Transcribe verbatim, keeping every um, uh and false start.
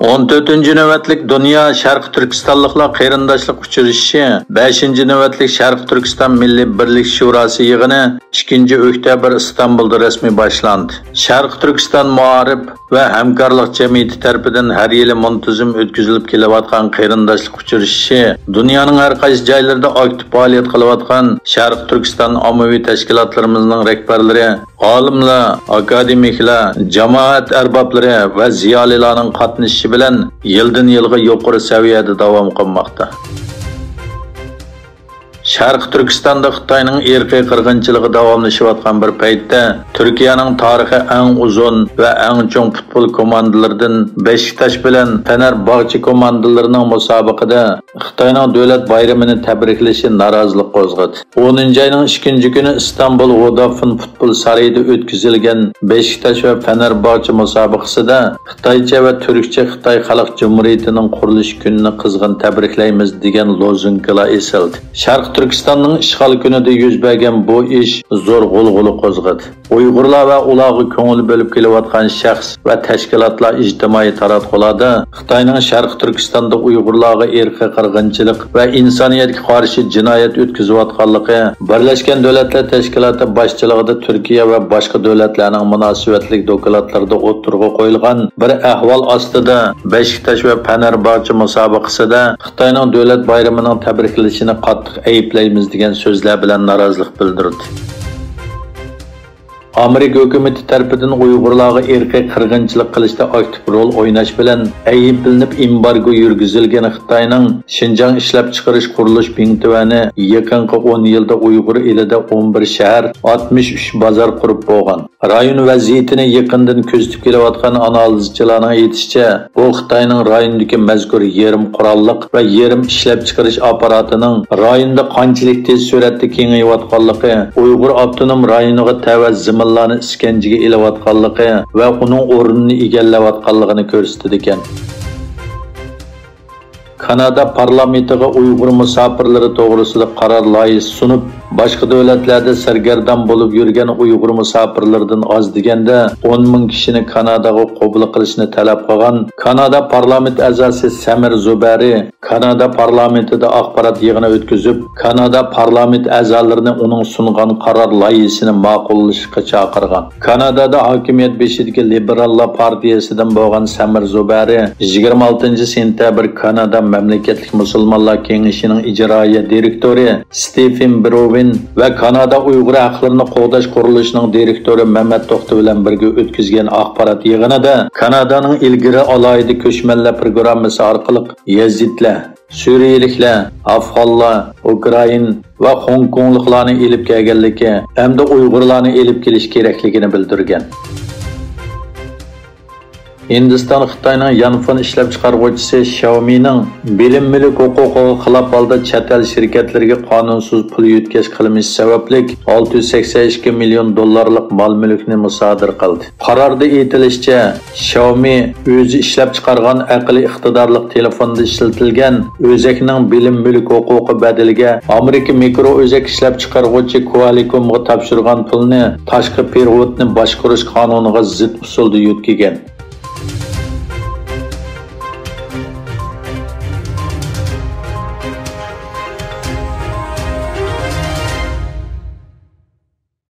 ئون تۆتىنچى نۆۋەتلىك دۇنيا شەرقىي تۈركىستانلىقلار قېرىنداشلىق ئۇچرىشىشى، بەشىنچى نۆۋەتلىك شەرقىي تۈركىستان مىللىي بىرلىك شۇراسى يىغىنى ئىككىنچى ئۆكتەبىر ئىستانبۇلدا رەسمىي باشلاندى. شەرقىي تۈركىستان مائارىپ ۋە ھەمكارلىق جەمئىيىتى تەرىپىدىن ھەر يىلى مۇنتىزىم ئۆتكۈزۈلۈپ كېلىۋاتقان قېرىنداشلىق ئۇچرىشىشى دۇنيانىڭ ھەر قايسى جايلىرىدا ئاكتىپ پائالىيەت قىلىۋاتقان شەرقىي تۈركىستان ئاممىۋى تەشكىلاتلىرىمىزنىڭ رەھبەرلىرى، ئالىملار، ئاكادېمىكلار، جامائەت ئەربابلىرى ۋە زىيالىيلارنىڭ قاتنىشىشى بىلەن يىلدىن يىلغا يۇقىرى سەۋىيەدە داۋام قىلماقتا. شەرقىي تۈركىستاندا خىتاينىڭ ئىرقىي قىرغىنچىلىقى داۋاملىشىۋاتقان بىر پەيتتە، تۈركىيەنىڭ تارىخى ئەڭ ئۇزۇن ۋە ئەڭ چوڭ پۇتبول كوماندىلىرىدىن بېشىكتاش بىلەن فېنەرباغچە كوماندىلىرىنىڭ مۇسابىقىدە خىتاينىڭ دۆلەت بايرىمىنى تەبرىكلىشى نارازىلىق قوزغىدى. ئونىنچى ئاينىڭ ئىككىنچى كۈنى ئىستانبۇل ۋودافون پۇتبول سارىيىدا ئۆتكۈزۈلگەن بېشىكتاش ۋە فېنەرباغچە مۇسابىقىسىدە خىتايچە ۋە تۈركچە «خىتاي خەلق جۇمھۇرىيىتىنىڭ قۇرۇلۇش كۈنىنى قىزغىن تەبرىكلەيمىز» دېگەن لوزۇنكىلار ئېسىلدى. شەرقىي تۈركىستاننىڭ ئىشغال كۈنىدە يۈز بەرگەن بۇ ئىش زور غۇلغۇلا قوزغىدى. ئۇيغۇرلار ۋە ئۇلارغا كۆڭۈل بۆلۈپ كېلىۋاتقان شەخس ۋە تەشكىلاتلار ئىجتىمائىي تاراتقۇلاردا خىتاينىڭ شەرقىي تۈركىستاندا ئۇيغۇرلارغا ئىرقىي قىرغىنچىلىق ۋە ئىنسانىيەتكە قارشى جىنايەت ئۆتكۈزۈۋاتقانلىقى، بىرلەشكەن دۆلەتلەر تەشكىلاتى باشچىلىقىدا تۈركىيە ۋە باشقا دۆلەتلەرنىڭ مۇناسىۋەتلىك دوكلاتلىرىدا ئوتتۇرىغا قويۇلغان بىر ئەھۋال ئاستىدا بېشىكتاش ۋە پەنەرباغچە مۇسابىقىسىدە خىتاينىڭ دۆلەت بايرىمىنىڭ تەبرىكلىنىشىنى قاتتىق ئەيىبلەيمىز دېگەن سۆزلەر بىلەن نارازىلىق بىلدۈردى. ئامېرىكا ھۆكۈمىتى تەرىپىدىن ئۇيغۇرلارغا ئىرقىي قىرغىنچىلىق قىلىشتا ئاكتىپ رول ئويناش بىلەن ئەيىبلىنىپ ئېمبارگو يۈرگۈزۈلگەن خىتاينىڭ شىنجاڭ ئىشلەپچىقىرىش قۇرۇلۇش بېڭتۈەنى يېقىنقى ئون يىلدا ئۇيغۇر ئېلىدە ئون بىر شەھەر، ئاتمىش ئۈچ بازار قۇرۇپ بولغان. رايون ۋەزىيىتىنى يېقىندىن كۆزىتىپ كېلىۋاتقان ئانالىزچىلارنىڭ ئېيتىشىچە، بۇ خىتاينىڭ رايوندىكى مەزكۇر يېرىم قوراللىق ۋە يېرىم ئىشلەپچىقىرىش ئاپپاراتىنىڭ رايوندا قانچىلىك تېز سۈرئەتتە كېڭىيىۋاتقانلىقى، ئۇيغۇر ئاپتونوم رايونىغا تەۋە زېمىنلارنى ئىسكەنجىگە ئېلىۋاتقانلىقى ۋە ئۇنىڭ ئورنىنى ئىگىلەۋاتقانلىقىنى كۆرسىتىدىكەن. كانادا پارلامېنتىغا ئۇيغۇر مۇساپىرلىرى توغرىسىدا قارار لايىھىسى سۇنۇپ، باشقا دۆلەتلەردە سەرگەردان بولۇپ يۈرگەن ئۇيغۇر مۇساپىرلىرىدىن ئاز دېگەندە ئون مىڭ كىشىنى كاناداغا قوبۇل قىلىشنى تەلەپ قىلغان كانادا پارلامېنت ئەزاسى سەمىر زۇبەرى كانادا پارلامېنتىدا ئاخبارات يىغىنى ئۆتكۈزۈپ، كانادا پارلامېنت ئەزالىرىنى ئۇنىڭ سۇنغان قارار لايىھىسىنى ماقۇللىشىشقا چاقىرغان. كانادادا ھاكىمىيەت بېشىدىكى لىبېراللار پارتىيەسىدىن بولغان سەمىر زۇبەرى يىگىرمە ئالتىنچى سېنتەبىر كانادا مەملىكەتلىك مۇسۇلمانلار كېڭىشىنىڭ ئىجرائىيە دىرېكتورى ستېفېن بروۋېن ۋە كانادا ئۇيغۇر ھەقلىرىنى قوغداش قۇرۇلۇشىنىڭ دىرېكتورى مەمەت توختى بىلەن بىرگە ئۆتكۈزگەن ئاخبارات يىغىنىدا كانادانىڭ ئىلگىرى ئالاھىدە كۆچمەنلەر پروگراممىسى ئارقىلىق يېزىدلار، سۈرىيىلىكلەر، ئافغانلار، ئۇكرائىن ۋە خوڭكوڭلۇقلارنى ئېلىپ كەلگەنلىكى ھەمدە ئۇيغۇرلارنى ئېلىپ كېلىش كېرەكلىكىنى بىلدۈرگەن. ھىندىستان خىتاينىڭ يانفون ئىشلەپچىقارغۇچىسى شياۋمىنىڭ بىلىم مۈلۈك ھوقۇقىغا خىلاپ ھالدا چەت ئەل شىركەتلىرىگە قانۇنسىز پۇل يۆتكەش قىلمىشى سەۋەبلىك ئالتە يۈز سەكسەن ئىككى مىليون دوللارلىق مال مۈلۈكنى مۇسادىرە قىلدى. قاراردا ئېيتىلىشىچە، شياۋمى ئۆزى ئىشلەپچىقارغان ئەقلىي ئىقتىدارلىق تېلېفوندا ئىشلىتىلگەن ئۆزەكنىڭ بىلىم مۈلۈك ھوقۇقى بەدىلىگە ئامېرىكا مىكرو ئۆزەك ئىشلەپچىقارغۇچى كۇئالىكومغا تاپشۇرغان پۇلنى تاشقى پېرېۋوتنى باشقۇرۇش قانۇنىغا زىت ئۇسۇلدا يۆتكىگەن.